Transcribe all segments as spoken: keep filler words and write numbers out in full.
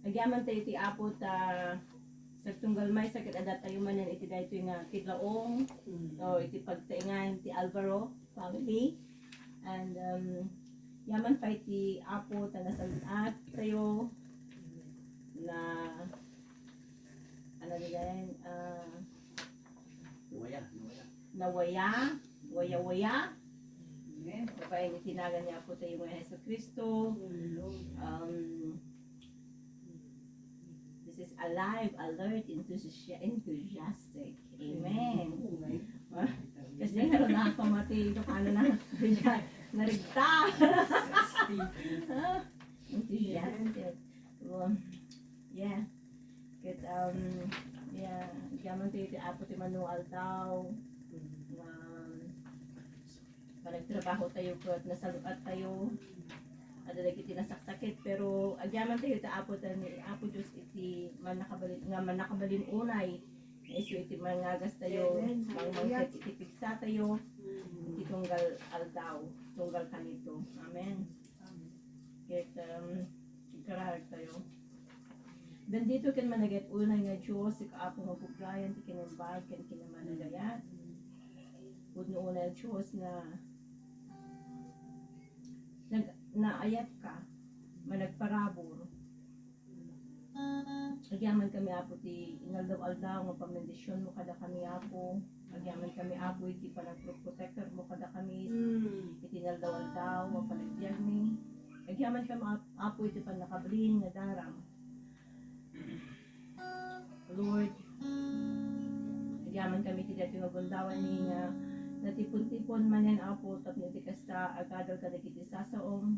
Agyaman tayo ti Apo ta sagtunggal maysa ket adda tayo manen iti daytoy nga kidlaong, o iti pagtaengan ti Alvaro family. And, um, yaman pay ti Apo ta nasal-at tayo na, ano diay, ah, Nawaya, nawaya. Nawaya, waya-waya. Amen. Babaen iti nagan ni Apo tayo nga Jesu Cristo. Um, this is alive, alert, enthusi-, enthusiastic. Amen. Amen. Kasi nga ron ako mati, ano na, narigta. Enthusiastic. Well, yeah. Ket, um, yeah, agyaman tayo ti Apo ti mano aldaw. Um, panagtrabaho tayo ket nasal-at tayo. Adda dagiti nasaksakit, pero agyaman tayo ti Apo ta ni Apo Dios iti mannakabalin, nga mannakabalin unay. Isu iti mangagas tayo, mangmangted iti pigsa tayo, iti tunggal aldaw, tunggal kanito. Amen. Ket, um, ikararag tayo. Bendito ken managet unay nga Dios, sika Apo nga gublayan ti kinaimbag ken kinamanagayat. Pudno unay a Dios nga nag-, naayatka, managparabur. Agyaman kami, Apo, ti inaldaw-aldaw nga pambendisionmo kadakami, Apo. Agyaman kami, Apo, iti panagprotektarmo kadakami iti inaldaw-aldaw nga panagbiagmi. Agyaman kami, Ap-, Apo, iti pannakabalin nga daram. Lord, agyaman kami iti daytoy nga gundaway nga natipon-tipon manen, Apo, tapno iti kasta, agadal kadagiti sasaom.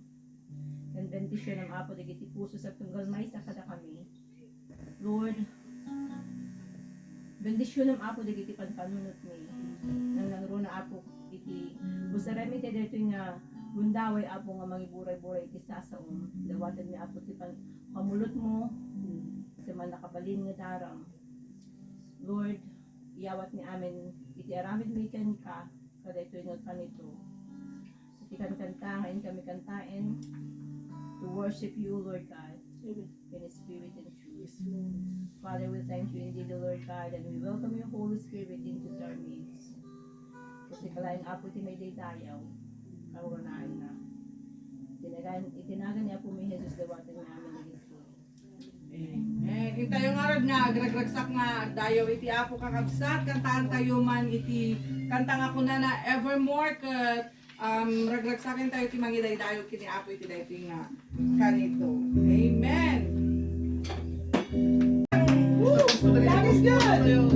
Ken bendisionem, Apo, dagiti puso sagtunggal maysa kadakami. Lord, bendisionem, Apo, dagiti panpanunotmi. Nangnangruna, Apo, iti usarem iti daytoy nga gundaway, Apo, nga mangiburay-buray iti sasaom. Dawatenmi, Apo, ti pan-, pamulotmo, ti mannakabalin nga daram. Lord, iyawatmi amin iti aramidmi kenka, kadaytoy nga kanito. Iti kankanta nga inkami kantaen, to worship you, Lord God, in spirit and truth. Father, we thank you indeed, O Lord God, and we welcome your Holy Spirit into our midst. Kasi kalaing Apo ti maidaydayaw, kauranaenna. Itinagan, itinagan ni Apo mi Jesus, dawaten nga amin dagiti Amen. Intayo ngarud nga agragragsak nga agdayaw iti Apo, kakabsat, kantaantayo man iti kanta nga kunana Evermore, ket, um, ragragsaken tayo ti mangidaydayaw ken ni Apo iti daytoy nga kanito. Amen. Woo! God is good.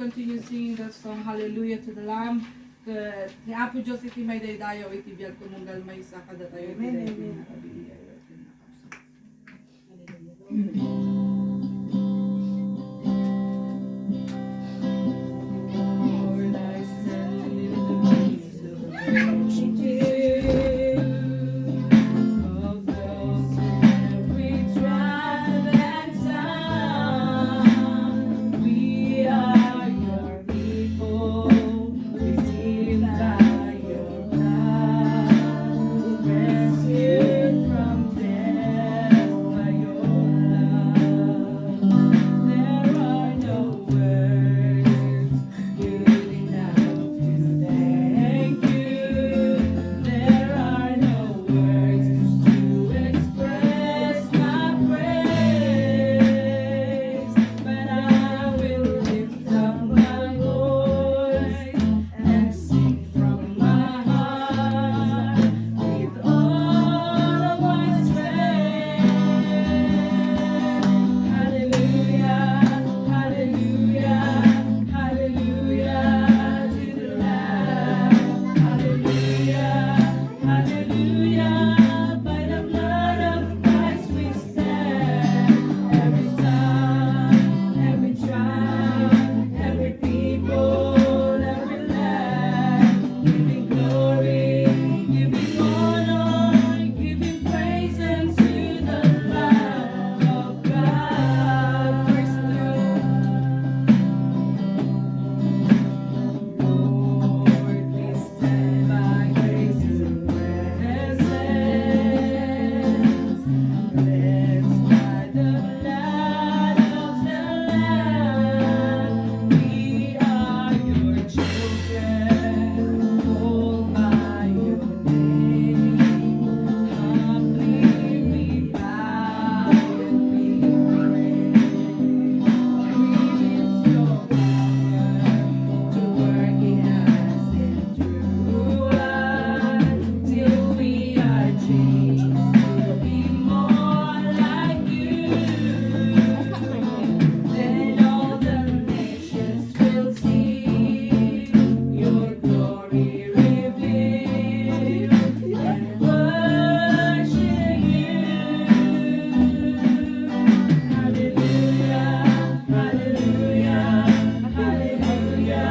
Continue singing that song, Hallelujah to the Lamb. Ket ni Apo Dios iti maidaydayaw iti biag tumunggal maysa kadatayo iti daytoy nga gabii. Lord, I stand in the midst of a great multitude of those in every tribe and tongue. We are your people, redeemed by your blood, rescued from death by your love. There are no words good enough to thank you. There are no words to express my praise, but I will lift up my voice and sing from my heart with all of my strength. Hallelujah, hallelujah, hallelujah to the Lamb. Hallelujah, hallelujah, by the blood of Christ we stand. Every tongue, every tribe, every people, every land, giving glory, giving honor, giving praise unto the Lamb of God. Verse two. Lord, we stand by grace and presence, cleansed by the blood of the Lamb. We are your children, called by your name. Humbly we bow and we pray. Release your power to work in us and through us, till we are changed to be more like you. Then all the nations will see your glory revealed and worship you. Hallelujah, hallelujah, hallelujah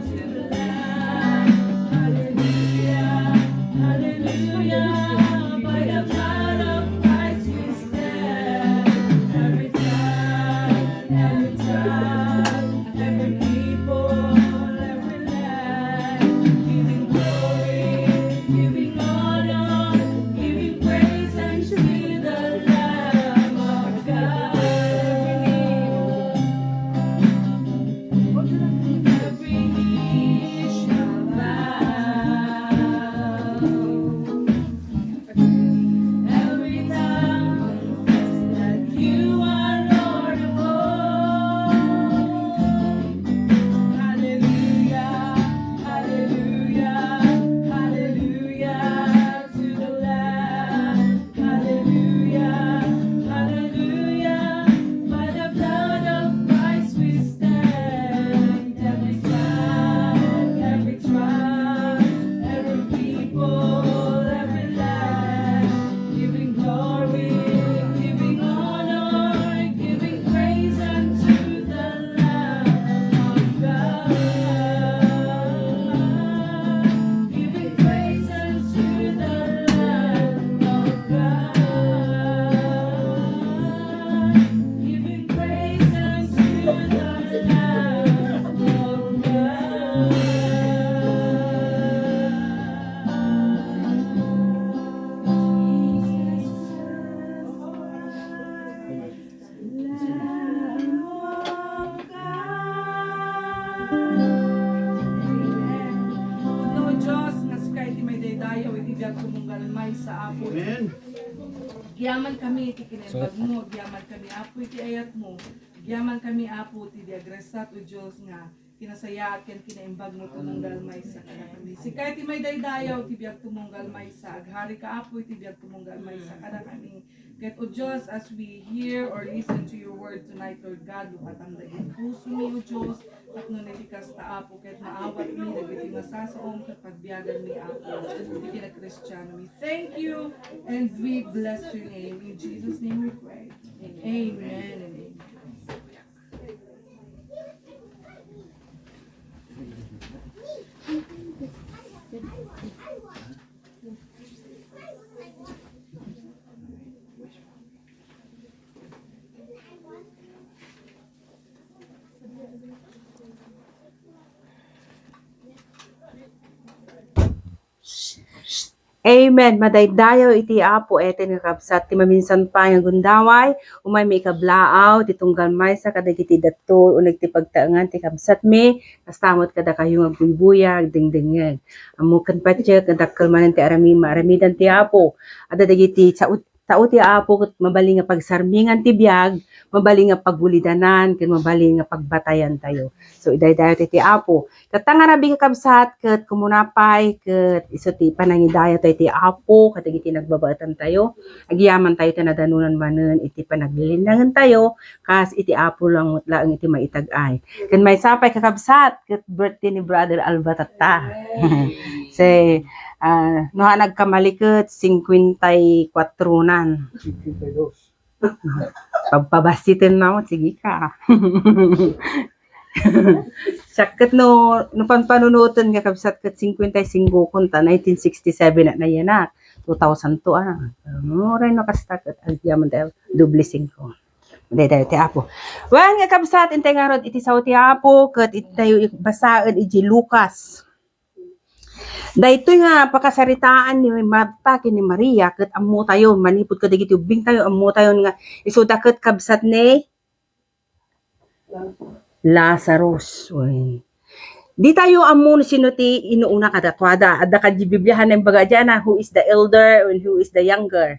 to the Lamb. Hallelujah, hallelujah, by the blood of Christ we stand. Every time, every time, every people, every land, giving glory, giving honor, giving praise unto the Lamb of God. Every knee, every knee shall bow. Every tongue confess that you are Lord of all. Hallelujah, hallelujah, hallelujah to the Lamb. Hallelujah, hallelujah, by the blood of Christ we stand. Every tongue, every tribe, every people, every land, giving glory, giving honor, giving praise unto the Lamb of God. Giving praise unto the Lamb of God. Giving praise unto the Lamb of God. Jesus. Lamb of God. Amen. Pudno, O Dios, nga sika iti maidaydayaw iti biag tumunggal maysa, Apo. Amen. Agyaman kami iti kinaimbagmo, agyaman kami, Apo, iti ayatmo. Agyaman kami, Apo, iti diagrasat, O Dios, nga kinasayaat ken kinaimbagmo tumunggal maysa kadakami. Sika iti maidaydayaw ti biag tumunggal maysa. Agharika, Apo, iti biag tumunggal maysa kadakami. Ket, O Dios, as we hear or listen to your word tonight, Lord God, lupatanda iti pusomi, O Dios, tapno Kasta, Apo, ket maawatmi dagiti masasaom ket pagbiaganmi, Apo, iti kinakristianomi. Thank you, and we bless your name. In Jesus' name we pray. Amen and amen. Amen. Madaydayaw iti Apo, eten nga kabsat, ti maminsan pay nga gundaway, umaymi ikablaaw ti tunggal maysa kadagiti datto, uneg ti pagtaengan ti kabsatmi, kasta met kadakayo nga agbuybuyag, agdengdengngeg. Ammo ken patiek nga dakkel manen ti arami-, maaramidan ti Apo. Adda dagiti sao, sao ti Apo ket mabalin nga pagsarmingan ti biag, mabalin nga pagulidanan, ken mabalin nga pagbatayantayo. So, idaydayaw ti Apo. Ket ta nga rabii, kakabsat, ket kumuna pay, ket isu ti panangidayawtayo ti Apo kadagiti nagbabaetantayo. Agyamantayo ti nadanonan manen iti panaglilinnangentayo, kas iti Apo lang met laeng iti maitag-ay. Ken maysa pay, kakabsat, ket birthday ni Brother Alba tatta. Say, ah, no, ha nagkamali ket, singkwenta y kuwatronan. Pagpabasiten na mo, sige ka. Siak ket no, no panpanunoten nga kabsat ket singkwenta y singko kunta, nineteen sixty-seven na nayanak, two thousand two, ah. Uray no kasta ket, agyamantayo, doble singko. Daydayaw ti Apo. Wen, nga kabsat, intay ngarud iti sao ti Apo, ket intayo basaen iti Lucas. Daytoy nga pakasaritaan ni Marta ken ni Maria, ket ammotayo, manipud kadagiti ubbingtayo, ammotayo nga isuda ket kabsat ni Lazarus. Wen. Ditayo ammo no sino ti inuuna kadakuada. Adda kadi Biblia nga imbaga diay, who is the elder and who is the younger.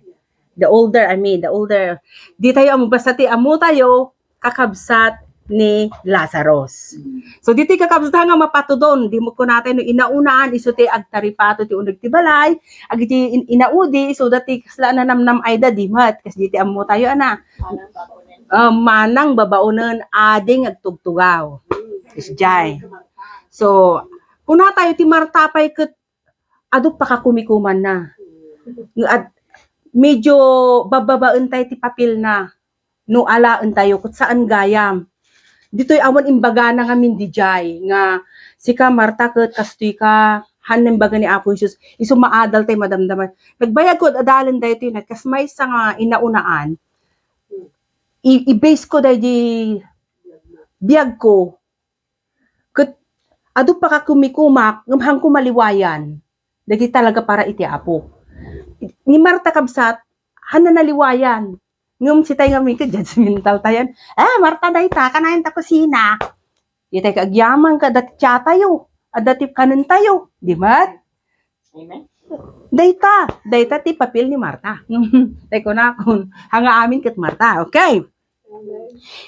The older, I mean, the older. Ditayo ammo, basta ti ammotayo, kakabsat ni Lazarus. So, ditoy kakabsat nga mapatudon, di mo kunatay no inaunaan, isu ti agtaripato ti uneg ti balay, agiti in-, inaudi, isu dati kasla nanamnam-ayda, di met, kas ditoy ammotayo, ana. Ah, manang babaonen, ading agtugtugaw. Kasdiay. So, kunatayo ti Marta pay ket adu pakakumikumanna. Nga ad-, medyo babbabaentayo ti papelna. No alaentayo, ket saan gayam. Ditoy awan imbagana ngamin didiay nga, "Sika, Marta, ket kastoy ka," han imbaga ni Apo Jesus, isu maadal tay madamdama. Nagbayag ko adalen daytoy, na kas maysa nga inaunaan, i-, i-base ko daydi biag ko. Ket adu pakakumikumak, ngem hanko maliwayan. Dagiti talaga para iti Apo. Ni Marta, kabsat, han naliwayan. Ngem sitay ngamin ket judgmental tayan. "Ah, Marta dayta, kanayon ta kusina." Itay ka agyaman ka, adda ti tiatayo, adda ti kanentayo, di met? Amen. Dayta, dayta ti papel ni Marta. Tay kunakon, hanga amin ket Marta. Okay.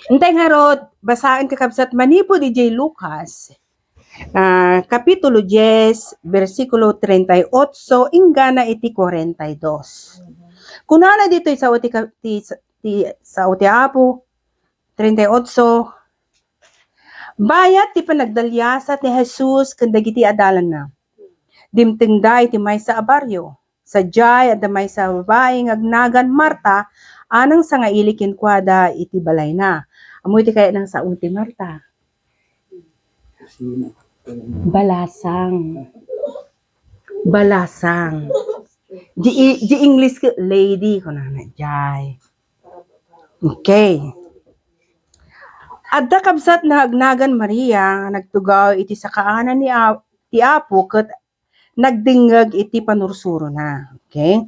Intay ngarud, basaen, kakabsat, manipud idiay Lucas, ah, Kapitulo dies, bersikulo treinta y ocho, inggana iti kuarenta y dos. Kunana ditoy sao ti ka-, ti, ti sao ti Apo, treinta y ocho, bayat ti panagdaliasat ni Jesus ken dagiti adalanna, dimtengda iti maysa a barrio. Sadiay, adda maysa a babai nga agnagan Marta a nangsanga ili kenkuada iti balayna. Ammo iti kayat nang sao ti Marta? Balasang. Balasang. Di, di English ket lady, kunana, jay. Okay. Adda kabsat nga agnagan Maria nga nagtugaw iti sakaanan ni A-, ti Apo ket nagdengngeg iti panursurona. Okay?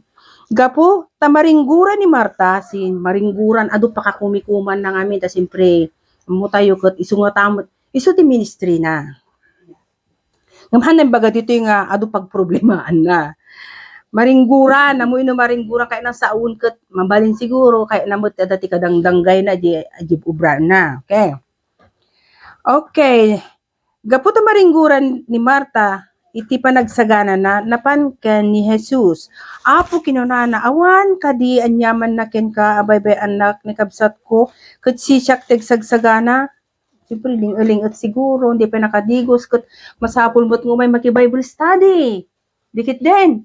Gapu ta maringguran ni Marta, si maringguran, adu pakakumikumanna ngamin, ta siyempre, ammotayo ket isu ngata met, isu ti ministry na. Ngem han naimbag ditoy nga adu pagproblemaanna. Maringguran, ammo no maringguran, kayatna saon ket mabalin siguro, kayatna met adda ti kadangdanggayna di, di obrana. Okay. Okay. Gapu ta maringguran ni Marta iti panagsaganana, napan ken ni Jesus. "Apo," kinunana, "awan kadi aniamanna kenka a baybay-annak ni kabsatko, ket sisiak ti agsagsagana?" Siyempre, ling-, ling-et siguro, hindi pa nakadigos, ket masapul met nga umay maki-Bible study. Dikit din.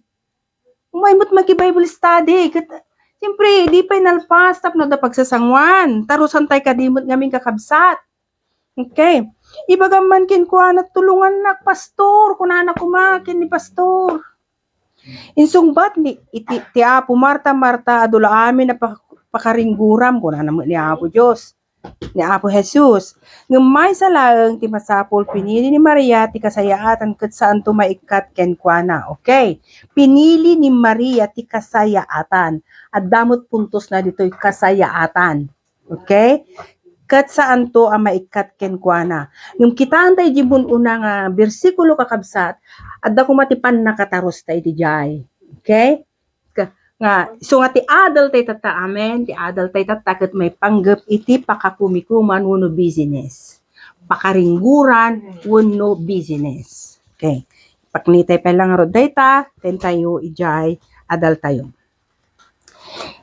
Umay met maki-Bible study. Ket, siyempre, di pa inalpas, tapno da pagsasanguan. Tarusan tay kadi met ngamin kakabsat. Okay. Ibagam man kenkuana, "Tulungannak, Pastor," kunana koma ken ni Pastor. Insungbat ni, iti, ti Apo, "Marta, Marta, adu la amin a pak-, pakaringguram," kunana met ni Apo Dios, ni Apo Jesus. Ngem maysa laeng ti masapul, pinili ni Maria ti kasayaatan ket saanto maikkat kenkuana. Okay. Pinili ni Maria ti kasayaatan. Adda met puntosna ditoy, kasayaatan. Okay? Ket saanto a maikkat kenkuana. Ngem kitaen tayo di bun-una nga bersikulo, kakabsat, adda koma ti pannakatarusta iti jay. Okay? Ka-, nga, isu nga ti adal tay tatta, amen? Ti adal tay tatta ket maipanggep iti pakakumikuman wenno business. Pakaringguran wenno business. Okay. Paknitay pay lang ngarud dayta, ten tayo ijay adal tayo.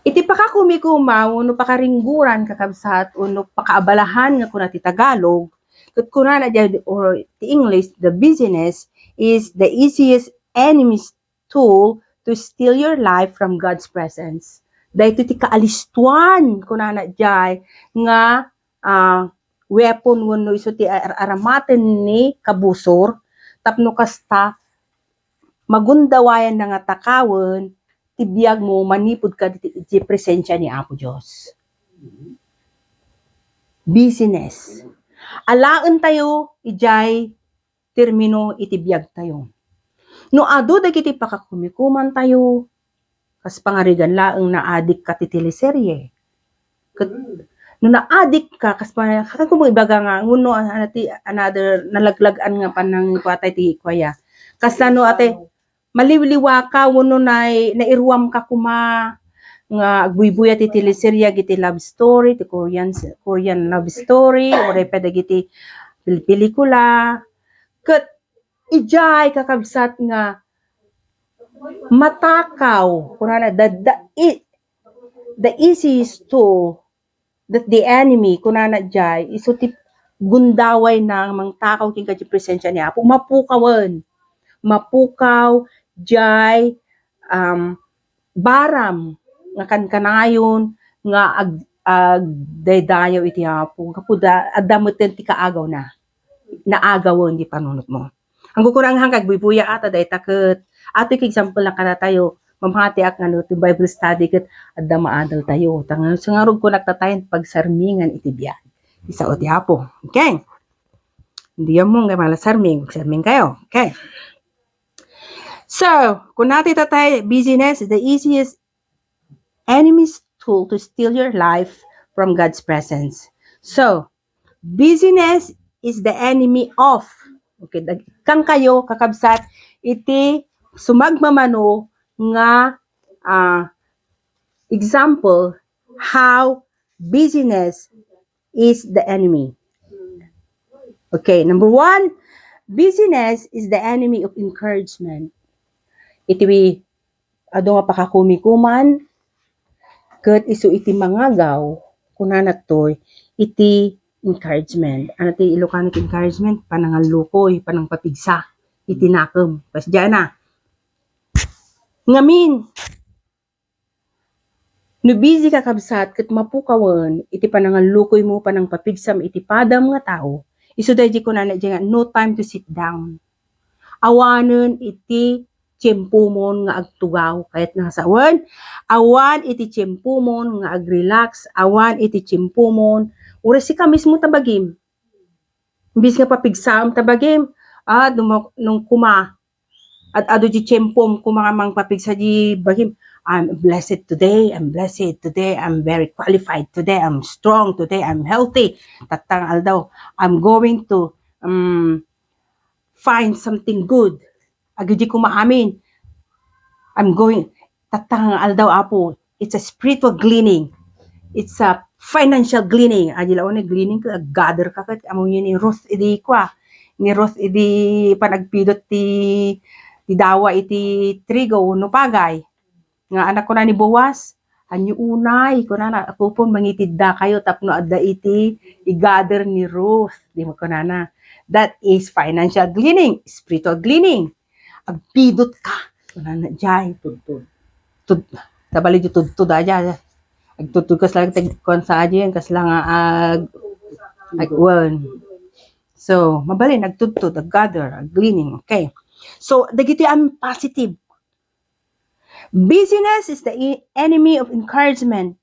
Iti pakakumikuma wenno pakaringguran, kakabsat, wenno pakaabalahan nga kuna ti Tagalog, ket kunana diay, or ti English, the busyness is the easiest enemy's tool to steal your life from God's presence. Daytoy ti kaalistoan, kunana diay, nga, ah, weapon wenno isu ti ar-, aramaten ni kabusor tapno kasta magundawayanna nga takawen ti biagmo manipud ka iti, iti presensia ni Apo Dios. Busyness. Alaentayo ijay termino iti biagtayo. No adu dagiti pakakumikumantayo, kas pangarigan laeng naadikka ti teleserye. Ket no naadikka, kas pa-, kakan ko ibaga nga, wenno, ano ti, another, nalaglag-an nga panangikuatay ti kuaya. Kasano, ate, maliwliwaka, wenno nai-, nairuamka koma nga agbuybuya ti teleserye, iti love story, ti Korean, Korean love story, uray pa dagiti pel-, pelikula. Ket ijay, kakabsat, nga matakaw, kunana, the, the, i-, the easiest tool that the enemy, kunana jay, isu ti gundawayna mangtakaw kenka ti presensia ni Apo, mapukawen. Mapukaw jay, um, baram nga kankanayon nga ag-, agdaydayaw iti Apo. Gapu da, adda metten ti kaagawna. Naagawen di panunotmo. Ang kukurang hangkag buybuya ata dayta ket, ato ki example na kadatayo, mamatiak nga no ti Bible study ket adda maadal tayo. Tang-, sangarog ko nagtatayan pagsarmingan iti biag. Isao ti Apo. Okay. Hindi yan mo nga mala sarming, sarming kayo. Okay. So, kung natin tatay, busyness is the easiest enemy's tool to steal your life from God's presence. So, busyness is the enemy of. Okay, dag-, kan kayo, kakabsat, iti sumagmamano nga, ah, example how busyness is the enemy. Okay, number one, busyness is the enemy of encouragement. Iti adu nga pakakumikuman, ket isu iti mangagaw, kunana toy, iti encouragement. Ano ti Ilocano ti encouragement? Panangallukoy, panangpapigsa iti nakem. Kas diay na. Ngamin, no busy ka, kabsat, ket mapukawen iti panangallukoymo, panangpapigsam iti padam nga tao, isu daydi kunana diay nga, "No time to sit down." Awanen iti tiempomon nga agtugaw. Kayat nga sawen, awan iti tiempomon nga ag-relax, awan iti tiempomon. Uray sika mismo ta bagim. Imbis nga papigsaem ta bagim, ah, dumo-, nung kuma, ad-adu di tiempom, kuma nga mangpapigsa di bagim, "I'm blessed today, I'm blessed today, I'm very qualified today, I'm strong today, I'm healthy." Tatta nga aldaw, "I'm going to, um, find something good." Agidi kuma amin. I'm going, tatta nga aldaw, Apo, it's a spiritual gleaning. It's a financial gleaning. Adi la, o, ni gleaning ka, gather ka ket, amo yun ni Ruth idi kua. Ni Ruth idi panagpidot ti, ti dawa iti trigo, no pagay. Nga anak ko na ni Boaz, Ania unay, kunana, "Apupon, mangitidda kayo tapno adda iti i-gather ni Ruth." Di mo kunana. That is financial gleaning, spiritual gleaning. Agpidot ka. Kunana, jay. Tudtod. Tud-, tabali di tudtod, aja. Agtudtod kasla, tag-, kuwan sa aja yan, kasla nga, ag-, ag-, wan. So, mabalin, agtudtod, ag-gather, ag-gleaning. Okay. So, dagiti am positive. Busyness is the e-, enemy of encouragement.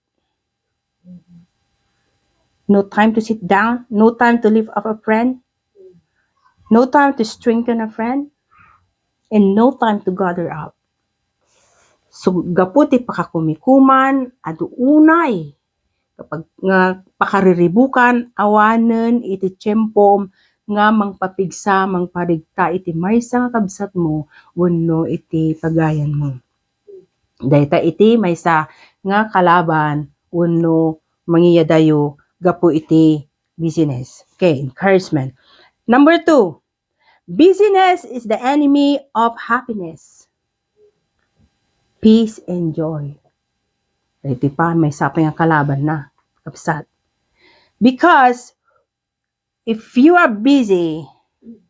No time to sit down, no time to lift up a friend, no time to strengthen a friend, and no time to gather up. So, gapu ti pakakumikuman, adu unay kapag nga pakariribukan, awanen iti tiempom nga mangpapigsa, mangparigta iti maysa nga kabsatmo wenno iti pagayanmo. Dayta iti maysa nga kalaban wenno mangiyadayo gapu iti busyness. Okay, encouragement. Number two, busyness is the enemy of happiness, peace, and joy. Iti pa, maysa pay nga kalabanna, kabsat. Because if you are busy,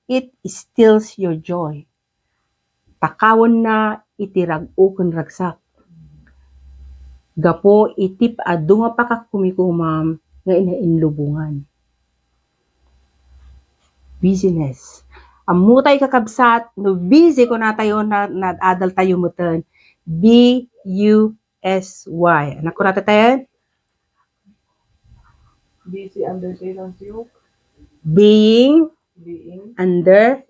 it steals your joy. Takawenna iti rag-o ken ragsak. Gapu iti adu nga pakakumikumam nga inainlubongan. Busyness. Ammotay, kakabsat, no busy kunatayo, na, naad-adaltayo metten, B U S Y. Ania kunatayo? Busy under Satan's yoke. Being Being under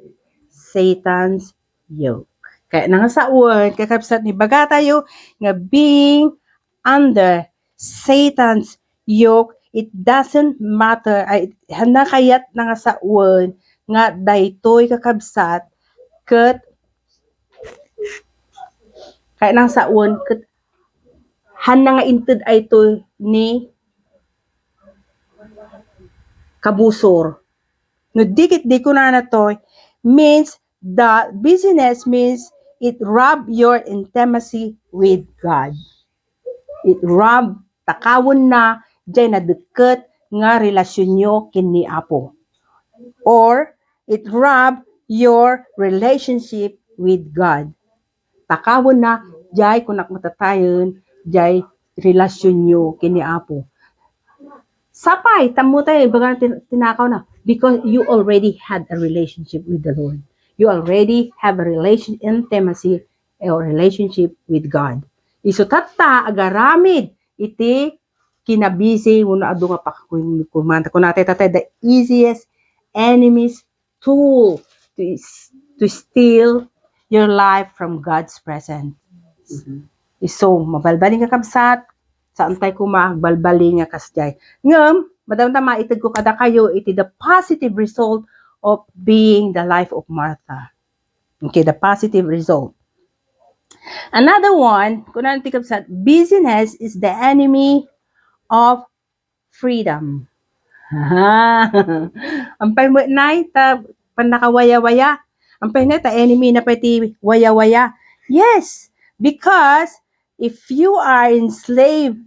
Satan's yoke. Kayatna nga sawen, kakabsat, ni bagatayo nga being under Satan's yoke, it doesn't matter, ay, haan nga kayatna nga sawen nga daytoy, kakabsat, ket, kayatna nga sawen ket haan nga inted daytoy ni kabusor. No di ket di kunana toy, means that busyness means it rob your intimacy with God. It rob, takawenna jay nadekket nga relasyonyo ken ni Apo. Or it rob your relationship with God. Takawenna jay, kunak matatayen, jay relasyonyo ken ni Apo. Sapay, tammo tayo, ibaga tin-, tinakaw na. Because you already had a relationship with the Lord. You already have a relation, intimacy or relationship with God. Isu tatta, agaramid iti kinabisi wenno adu nga pakakuman. Kunatayo, tatay, the easiest enemies tool to is-, to steal your life from God's presence. Mhm. Isu, mabalbali nga kabsat, saantay koma agbalbali nga kasdiay. Ngem, madamdama, itedko kadakayo iti the positive result of being the life of Martha. Okay, the positive result. Another one, kunana ti kabsat, busyness is the enemy of freedom. Aha. Ampay met nay ta pannakawayawaya. Ampay nay ta enemy na pay ti wayawaya. Yes, because if you are enslaved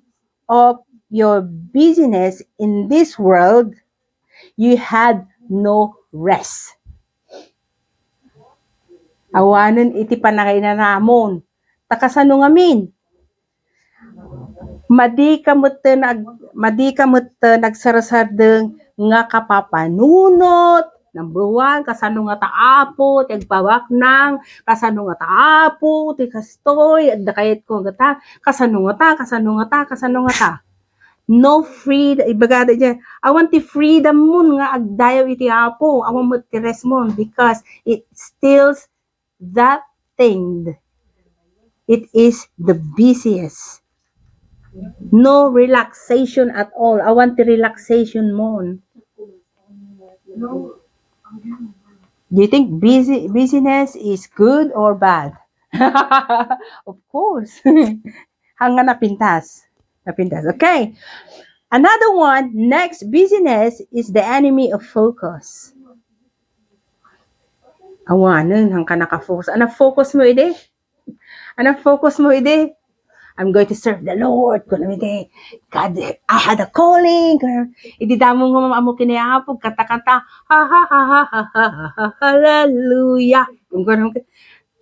of your busyness in this world, you had no rest. Awanen iti pannakainaramon. Ta kasano ngamin? Madi ka metten ag-, madi ka metten agsarsardeng nga kapapanunot. Number one, kasano ngata, Apo, ti agpabaknang? Kasano ngata, Apo, ti kastoy? Adda kayatko ngata? Kasano ngata? Kasano ngata? Kasano ngata? No freedom, ibagada diay, awan ti freedom mon nga agdayaw iti Apo, awan met ti rest mon, because it steals that thing. It is the busiest. No relaxation at all. Awan ti relaxation mon. Do you think busy, busyness is good or bad? Of course. Hangga napintas. Napintas. Okay. Another one, next, busyness is the enemy of focus. Awanen, hangka naka-focus. Ano focus mo, idi? Ano focus mo, idi? I'm going to serve the Lord. Kunam iti, "God, I had a calling." Kunam, idi damo nga ammo ken ni Apo, kanta-kanta, "Ha, ha, ha, ha, ha, ha, ha, hallelujah." Kunam,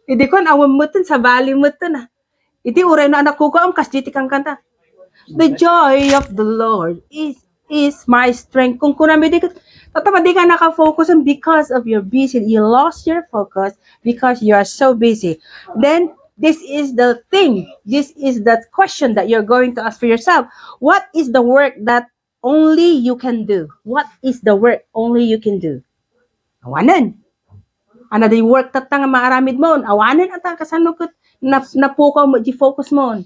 idi kuan, awan metten, sabali metten, ah. Iti uray no anak kukuam, kas di ti kankanta. "The joy of the Lord is, is my strength." Kunkunam idi ket, tatta, di ka nakafocus on because of your busy. You lost your focus because you are so busy. Then, this is the thing. This is the question that you're going to ask for yourself. What is the work that only you can do? What is the work only you can do? Awanen. Ano di work tatta nga maaramid mon? Awanen ata kasano ket nap-, napukaw mo di focus mon.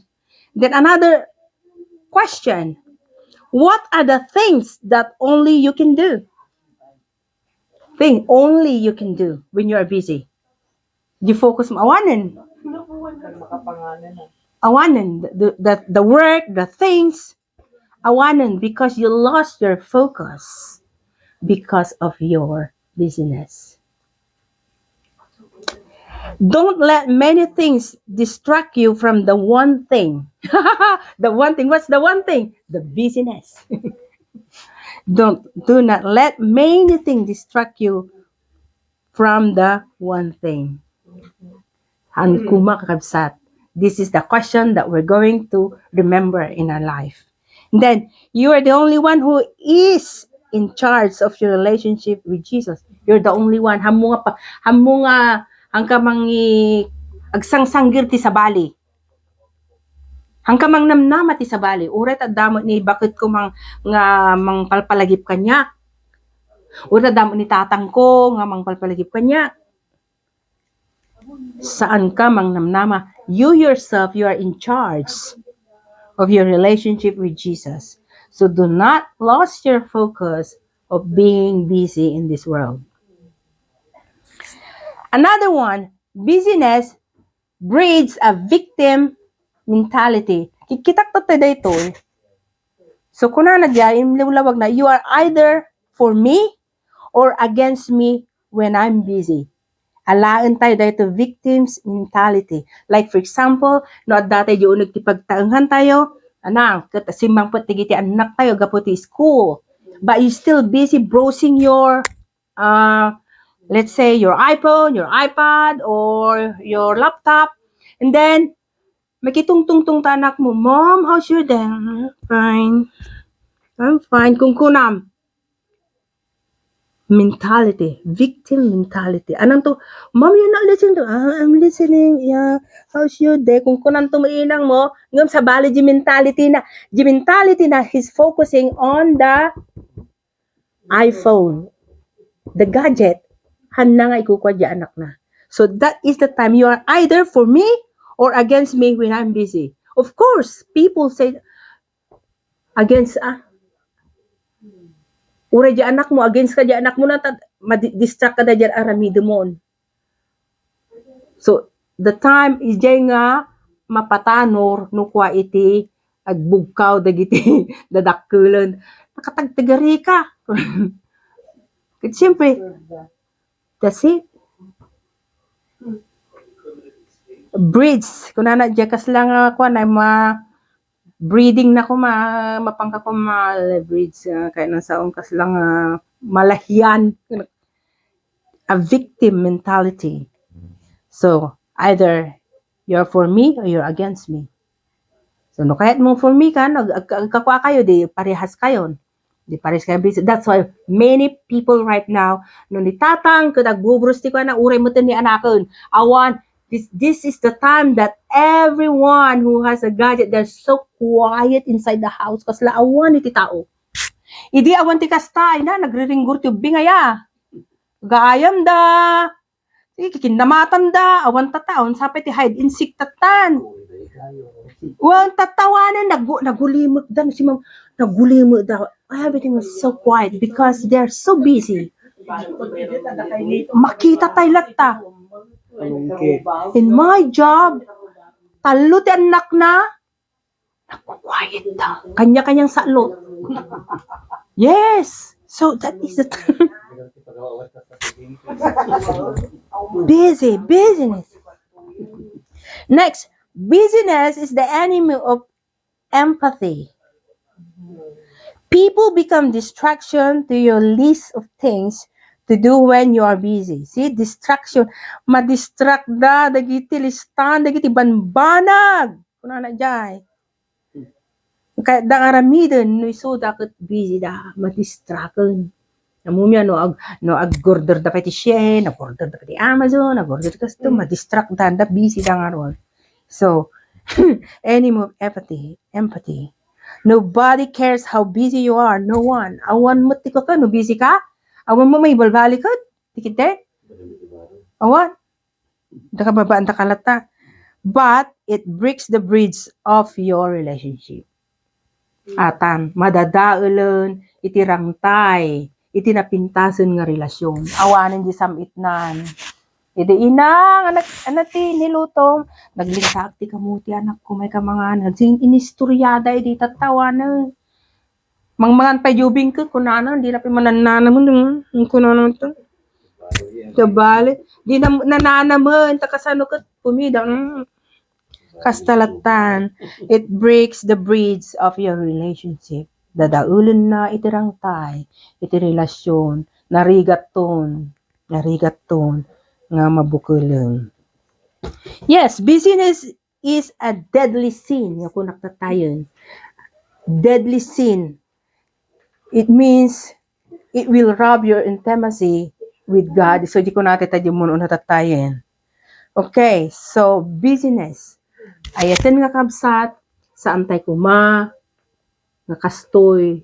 Then another question. What are the things that only you can do? Thing only you can do when you are busy. Di focus mo. Awanen. Awanen. The, the, the work, the things. Awanen because you lost your focus because of your busyness. Don't let many things distract you from the one thing. The one thing. What's the one thing? The busyness. Don't, do not let many things distract you from the one thing. Haan koma, kakabsat. This is the question that we're going to remember in our life. And then, you are the only one who is in charge of your relationship with Jesus. You're the only one. Haan mo nga pa, haan mo nga, haan ka mangi-, agsangsanggir ti sabali. Haan ka mangnamnama ti sabali. Uray ta adda met ni baketko mang-, nga mangpalpalagip kaniak. Uray ta adda met ni tatangko nga mangpalpalagip kaniak. Saan ka mangnamnama. You yourself, you are in charge of your relationship with Jesus. So do not lose your focus of being busy in this world. Another one, busyness breeds a victim mentality. Kikkitak tatta daytoy. So, kunana diay, imliwlawag na, "You are either for me or against me when I'm busy." Alaentayo daytoy victims mentality. Like, for example, no adda tayo di uneg ti pagtaengan tayo, anak, ket simmangpet dagiti annak tayo gapu ti school. But you still busy browsing your, uh, let's say, your iPhone, your iPad, or your laptop. And then, makitungtungtong ta anakmo, "Mom, how's your day?" "Mm, fine. I'm fine." Kunkunam. Mentality, victim mentality. Anam to, "Mom, you're not listening to," "Ah, I'm listening. Yeah, how's your day?" Kunkunam to mainang mo, ngem sabali di mentality na. Di mentality na, he's focusing on the iPhone, the gadget, hanna nga ikukua di anakna. So that is the time you are either for me or against me when I'm busy. Of course, people say, "Against, ah, uray di anakmo, against ka di anakmo na, ta-, madi-, distract ka da di aramidemon." So, the time idiay nga mapatanor no kua iti agbugkaw dagiti dadakkelen. Nakatagtagari ka. Ket siyempre, that's it. Bridge. Kunana, diay kasla nga, kuan, ay ma-, breeding na koma, mapanka koma leverage, ah, kaya nang saong kasla nga malahian. A victim mentality. So, either you're for me or you're against me. So, no kayat mo for me ka, no, ag-, ag-, agkakua kayo, di parehas kayo. Di parehas kayo. That's why many people right now, no, ni tatang, ket agbuburos ti kuana, uray metten ni anaken. Awan, this, this is the time that everyone who has a gadget, they're so quiet inside the house. Kasla awan iti tao. Idi awan ti kasta, ina, nagriringgor ti ubbing aya. Gaayam da. Sige, kikinnamatan da. Awan tata, awan sapay ti hide and seek tatan. Wan tatawanan, nagu-, nagulimek da, no, si mam-, nagulimek da. Everything was so quiet because they're so busy. Makita tay latta. In my job, tallo ti annakna, nagkukuayet da. Kanya-kanyang salot. Yes. So that is the busy, business. Next, Busyness is the enemy of empathy. People become distraction to your list of things to do when you are busy. See, distraction. Madistract da dagiti listan, dagiti banbanag. Kunana jay. Kayatda nga aramiden no isuda ket busy da, madistraken. Ammom no ag-, no ag-order da pay ti Shein, ag-order da pay ti Amazon, ag-order kasto, madistract da, da busy da ngarud. So, enemy of empathy, empathy. Nobody cares how busy you are. No one. Awan met ti kaka no busy ka. Awan mo maibalbaliket. Tikite? Awan. Dakababaan da kalata. But it breaks the bridge of your relationship. Atan, madadaelen iti rangtay, iti napintasen nga relasyon. Awanen di sam-itnan. Idi ina, nga nag-, ano ti nilutom? Naglintaak ti kamote, anak ko, may kamangan. Nagsin-, inistoriada idi tattawanen. Mangmangan pay di ubing ket kunana, di na pay manannanamen, mm, kunana to. Sabali, di na nananamen, ta kasano ket kumida, mm. Kasta lattan, it breaks the bridge of your relationship. Dadaelenna iti rangtay, iti relasyon, narigatton, narigatton nga mabukelen. Yes, busyness is a deadly sin. Nga kunak tattayen. Deadly sin. It means it will rob your intimacy with God. So, di ko natin tayo muna una tattayen. Okay, so busyness. Ayaten nga kabsat, saan tayo kuma, nga kastoy,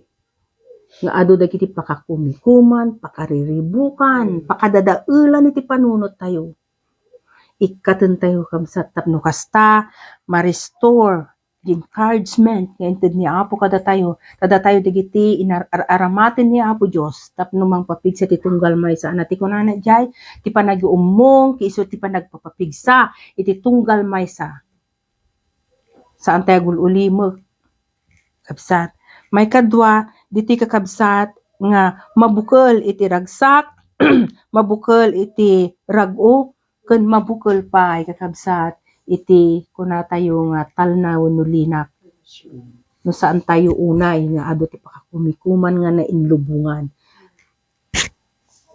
nga adu dagiti pakakumikuman, pakariribukan, pakadadaelan iti panunot tayo. Ikkaten tayo kabsat tapno kasta, ma-restore the encouragement nga inted ni Apo kadatayo, kadatayo dagiti inar-, ar-, aramaten ni Apo Dios tapno mangpapigsa ti tunggal maysa. Ana ti kunana jay, ti panag-iummong, ket isu ti panagpapapigsa iti tunggal maysa. Saan tayo agul-ulimek, kabsat. Maikadua, ditoy kakabsat nga mabukel iti ragsak, mabukel iti rag-o, ken mabukel pay, kakabsat, iti kunatayo nga talna wenno linak. No saan tayo unay nga adu ti pakakumikuman nga nainlubongan.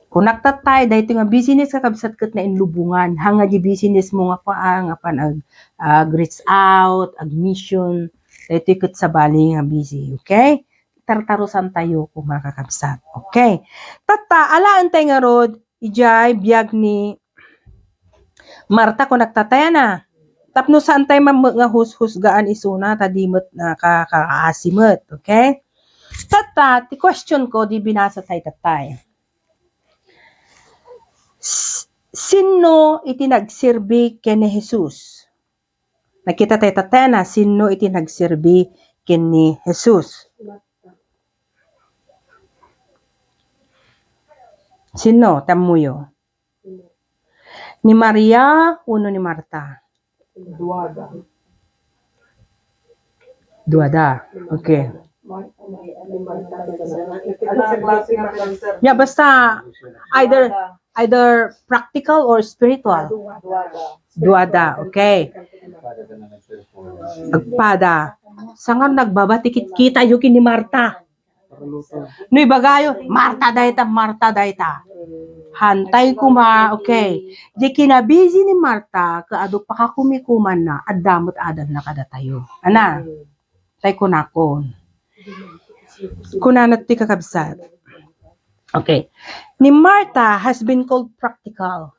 Kunak tattay, daytoy nga busyness, kakabsat, ket nainlubongan. Haan nga di busyness mo nga paa, nga pan ag-, ag-reach out, ag-mission, daytoy ket sabali nga busy, okay? Tartarusan tayo kuma, kakabsat. Okay. Tatta, alaen tayo ngarud, ijay biag ni Marta, kunak tattay, ana. Tapno saan tayo mammet nga hushusgaan isuna, ta di met na ka-, kaasi met, okay? Tatta, ti question ko, di binasa tayo tattay. S-, sinno iti nagserbi ken ni Jesus? Nakita tayo tattay, ana, sinno iti nagserbi ken ni Jesus? Sinno, tammuyo? Ni Maria wenno ni Marta? Duada. Duada. Okay. Ya, basta either, either practical or spiritual. Duada. Okay. Agpada. Saan nga nagbabati kit-, kita yo ken ni Marta? No ibagayo, Marta dayta, Marta dayta. Hantay kuma, okay. Di kinabisi ni Marta, ket adu pakakumikumanna, adda met adanna kadatayo. Ana, tay kunakon. Kunana ti kakabsat. Okay. Ni Marta has been called practical.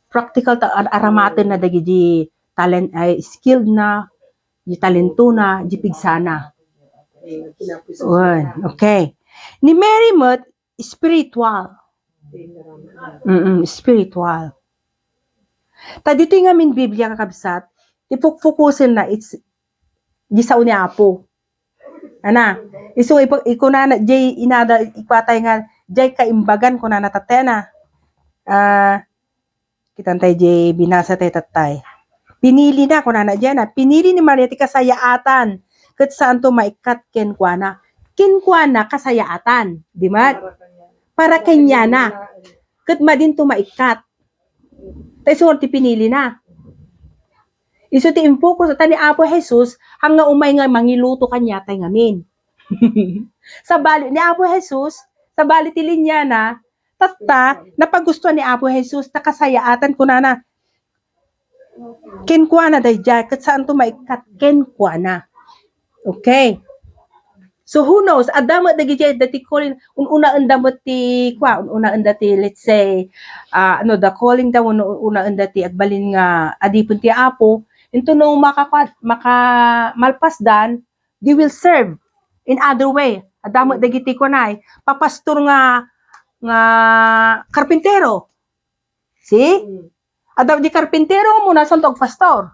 Practical ta ar-, aramaten na dagiti talent, ay, skilled na, di talentona, di pigsana. Wen, okay. Ni Mary met, spiritual. Mm, spiritual. Ta ditoy ngamin Biblia, kakabsat, ti fokfokusen na, it's, di sao ni Apo. Ana, isu ipa-, ikunana, jay inada, ikuatay nga, jay kaimbagan, kunana tattay, ana. Ah, Kitan tay jay binasa tay tattay. Pinili na, kunana diyan, ah, pinili ni Maria ti kasayaatan, ket saanto maikkat kenkuana. Kenkuana, kasayaatan, di mat? Para kaniana. Ket madinto maikkat. Tay suor ti pinili na. Isu ti infocus ta ni Apo Jesus, hangga umay nga mangiluto kaniatayo ngamin. Sabali ni Apo Jesus, sabali ti linyana, tatta, napagustuhan ni Apo Jesus, ta kasayaatan kunana. Kenkuana daydiay, ket saanto maikkat kenkuana. Okay. So who knows? Adda met dagiti, dati calling, un-unaenda met ti, kua, un-unaenda ti, let's say, ah, ano, the calling da, un-, un-unaenda ti agbalin nga adipen ti Apo. Into no maka-, maka-, malpasdan, they will serve in other way. Adda met dagiti kuanay, papastor nga, nga karpintero. See? Mm. Adda di karpintero, muna santo agpastor.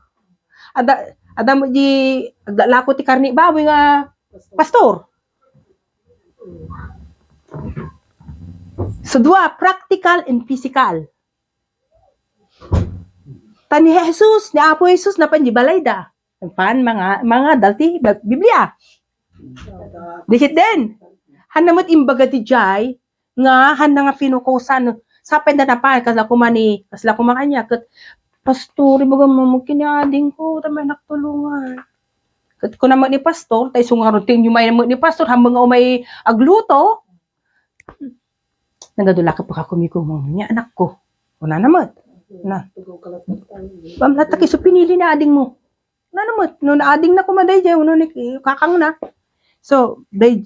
Adda, adda met di aglalako ti karni baboy nga pastor. So, dua, practical and physical. Ta ni Jesus, ni Apo Jesus, napan di balayda. Pan, mga, mga adal ti Bib-, Biblia. Dikit din. Handa met imbaga di jay, nga handa nga pinukosan. Sapay da napan, kasla kuma ni, kasla kuma kanya, ket, "Pastor, ibaga mo, kini ading ko, ta may naktulungan." Ket kuna met ni pastor, ta isu ngarud ti inyo may met ni pastor, hambeng nga umay agluto. Nagadula ka pa ka kumikumang niya, anak ko. Una naman. Na. Bamlat ta kiso pinili na ading mo. Una naman. No naading na kumaday jay, uno ni kakang na. So, day,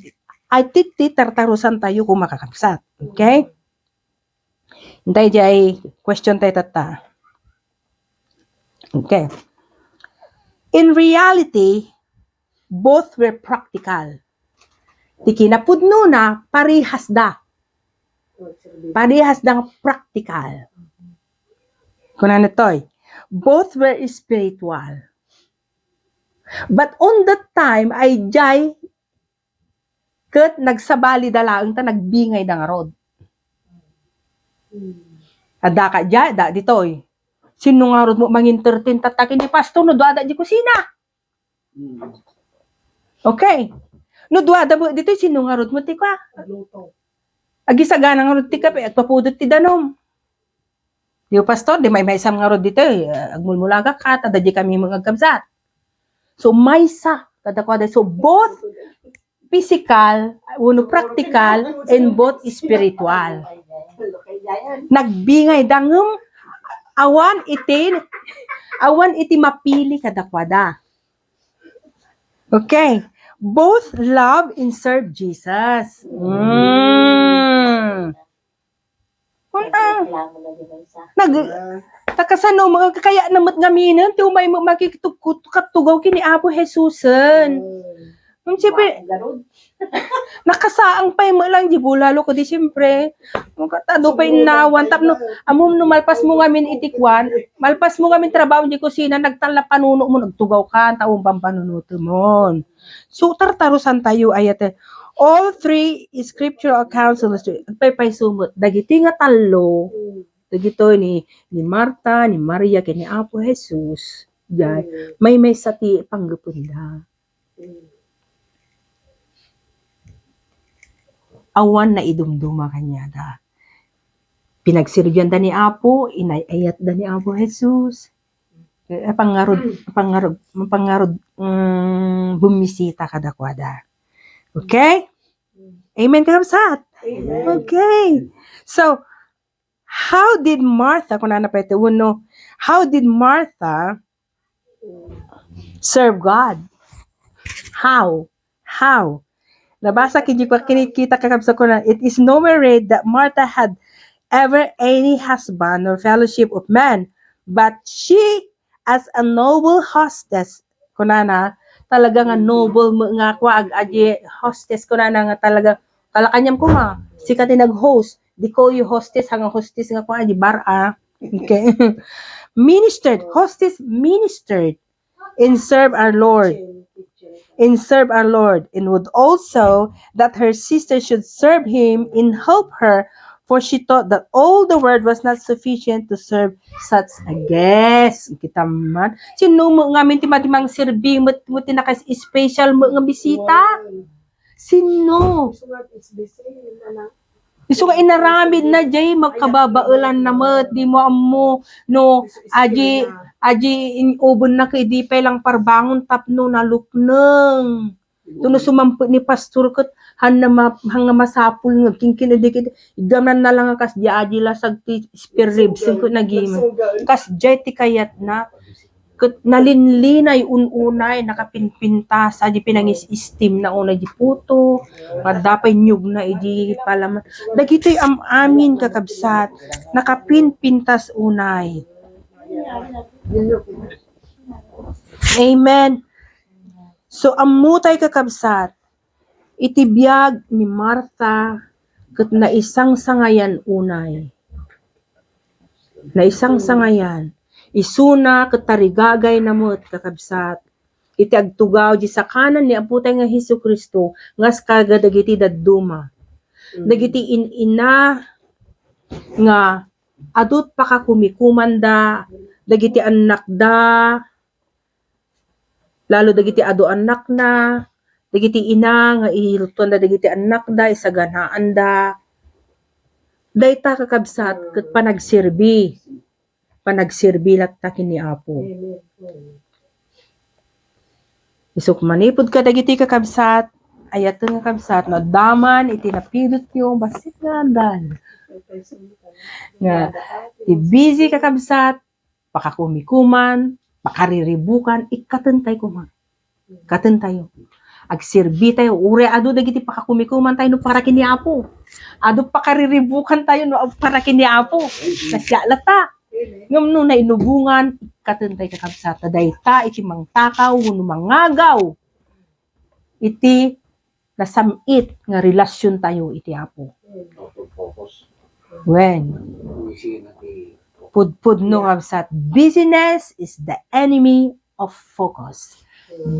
ay titi tartarusan tayo kung makakabsat. Okay? Intay jay question tayo tatta. Okay. In reality, both were practical. Ti kinapudnona, parehas da. Parehas da nga practical. Kuna nitoy, both were spiritual. But on that time, ay jay ket nagsabali da laeng ta nagbingay da ngarud. Adda ka dia, da ditoy. Sino ngarud mo mangintertain tatta ken ni pastor no duada di kusina? Mm. Okay. No duada mo ditoy, sino ngarud mo ti kua? Agluto. Agisagana ngarud ti kape, agpapudot ti danum. Di, pastor, di may maisam ngarud ditoy, eh, agmulmulagak ka, ta di kami mga agkabsat. So, maysa, kada kuada. So, both physical, uno practical, and both spiritual. Nagbingay da ngem awan iti, awan iti mapili kadakuada. Okay. Both love and serve Jesus. Mm. Kuna. Nag-, ta kasano, mga kakaya na met ngaminen, ti umay mo makikitugkot, katugaw kini Apo Jesusen. Mm. Ngem siyempre, nakasaang pay mo lang di bulalo ko di siyempre. Makatado pay nawan. Tapno, amom no malpas mo ngamin iti kuan, malpas mo ngamin trabaho di kusina, nagtalla panuno mo, nagtugaw ka, ta umbang panunuto mo. So, tartarusan tayo, ayat, eh. All three scriptural accounts illustrate, agpaypayso met, dagiti nga tallo, dagitoy ni, ni Marta, ni Maria, ken ni Apo Jesus, jay, maymaysa ti panggependa. Awan naidumduma kaniada. Pinagserbianda ni Apo, inay-ayatda ni Apo Jesus. Eh, pangarod, pangarod, pangarod, mm, bumisita kadakuada. Okay? Amen, kakabsat? Amen. Okay. So, how did Martha, kunana pa iti uno, how did Martha serve God? How? How? Nabasa kini ko, kinikita, kakabsat, kuna, it is nowhere read that Martha had ever any husband or fellowship of men, but she, as a noble hostess, kunana, talaga nga noble met nga kua, ag-, adi hostess, kunana nga talaga, kala kaniam kuma, sika ti nag-host, di ko yung hostess, hanga hostess nga kua, di bar, ah. Okay. Ministered, hostess ministered in serve our Lord, in serve our Lord, and would also that her sister should serve him and help her, for she thought that all the world was not sufficient to serve such a guest. Kita man. Sino mo ngamin ti madi mangserbi met, met ti naka-special mo nga bisita? Sino? Isu nga inaramidna jay, magkababaelanna met, dimo ammo no adi, adi in-ovenna ket idi pay lang parbangon tapno nalukneng. Tapno sumampet ni pastor ket hanna ma-, hanga masapul nga kinkin idi ket iggamnanna lang nga kasdiay a lasag ti spare ribs ket nagim. Kasdiay ti kayatna. Ket nalinlinay un-unay, nakapinpintas, adi pinangis-istimna unay di puto, madda pay niogna idi palaman. Dagitoy am-amin, kakabsat, nakapinpintas unay. Amen. So, ammotay, kakabsat, iti biag ni Marta ket naisangsangayan unay. Naisangsangayan. Isuna ket tarigagayna met, kakabsat, iti agtugaw di sakanan ni Apotay nga Jesu-Cristo nga kas kadagiti dadduma. Dagiti in-ina nga adu ti pakakumikomanda, dagiti annakda, lalo dagiti adu annakna, dagiti ina nga iruttuanda dagiti annakda, isaganaanda. Dayta, kakabsat, ket panagserbi. Panagserbi latta ken ni Apo. Isuk manipud kadagiti kakabsat, ayaten nga kabsat, no adda man iti napidutyo, bassit nga adal. Nga, ti busy, kakabsat, pakakumikuman, pakariribukan, ikkatentayo koma. Katentayo. Agserbitayo. Uray adu dagiti pakakumikumantayo no para ken ni Apo. Adu pakariribukantayo no para ken ni Apo. Kasla latta. Ngem no nainubongan, ikkatentayo, kakabsat, ta dayta iti mangtakaw wenno mangagaw iti nasam-it nga relasiontayo iti Apo. Wen. Pudpudno, kabsat, busyness is the enemy of focus.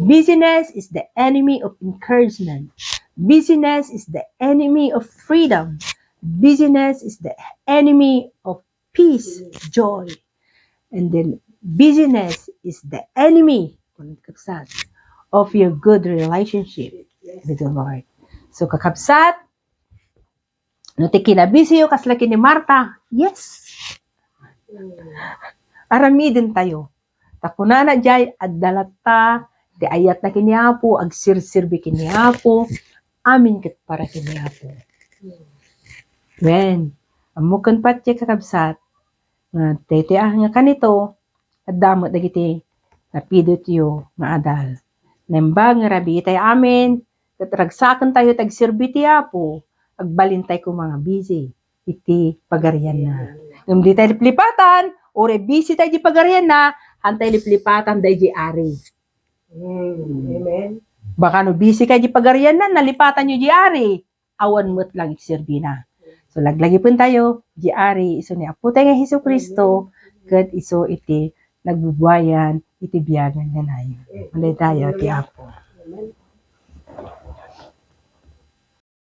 Busyness is the enemy of encouragement. Busyness is the enemy of freedom. Busyness is the enemy of peace, joy. And then busyness is the enemy, kakabsat, of your good relationship with the Lord. So, kakabsat, no ti kinabisiyo, kasla ken ni Marta, yes. Aramidentayo. Ta kunana jay, adda latta ti ayatna ken ni Apo, agserserbi ken ni Apo, amin ket para ken ni Apo. Wen, ammok ken patye, kakabsat, nga daytoy a nga kanito, adda met dagiti napidutyo nga adal. Naimbag nga rabiitay amin, ket ragsakentayo ti agserbi ti Apo, agbalintay koma nga busy iti pagarianna. Ngem ditay liplipatan, uray busy tayo di pagarianna, hantay liplipatan daydi ari. Amen. Baka no busy kayo di pagarianna, nalipatanyo di ari, awan met lang iti serbina. So, laglagipentayo di ari, isu ni Apo tayo nga Jesu-Cristo, ket isu iti nagbubuayan iti biag nga nayon. Manday tayo ti Apo. Amen.